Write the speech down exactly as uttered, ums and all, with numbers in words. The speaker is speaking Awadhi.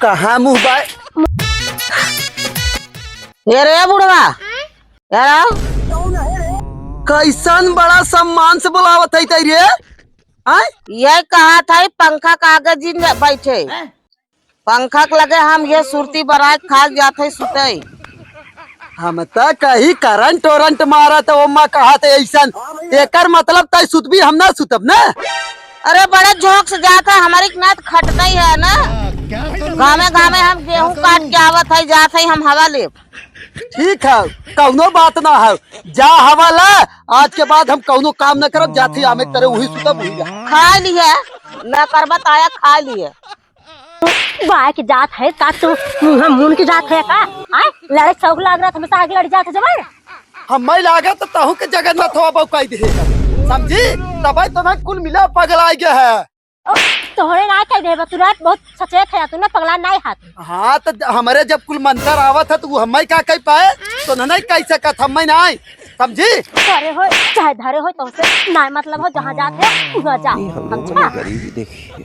कहाँ मुँह बाय? ए रे बुढ़वा, यार, कैसन बड़ा सम्मान से बुलावत है तै रे? आय? ये कहा था, पंखा के आगे जिन बैठे। पंखा के लगे हम ये सुरती बनाए के खाल जात है सुतई। हम त कही करंट ओरंट मारा त ओम्मा कहा थे ऐसन। एकर मतलब तै सुतबी, हम ना सुतब ना। अरे बड़े झोंक से जात है, हमारी नात खटतई है ना। गामे गामे हम गेहूं काट के आवत है, जात है हम हवा लेब। ठीक है, कौनो बात ना है, जा हवा ला। आज के बाद हम कौनो काम न करब, जाथी आमे करे वही सुतब वही जा। खा लिए, न करबा त आया खा लिए। बाय के जात है का तू मुंह मुन के जात है का? आय, लड़े शौक लाग रहा था, हमेशा आगे लड़ जात है जबर। हम्मे लागत तहू के जगन्नाथ हो बउकाई दे, समझी? तबै तो ना कुल मिला पगला गया है। ओ, तोहरे ना कह देबा, तू रात बहुत सचेत है, तू ना पगला नाई हाथ। हाँ, तो ज-, हमरे जब कुल मंत्र आवत है, तो वो हम्मे का कह पाए? तो न, नहीं कह सकत, हम्मे नाई, समझी? धरे होय, चाहे धरे होय, तोहसे नाई मतलब हो, जहाँ जात है, वहाँ जा, समझा? गरीबी देखिए।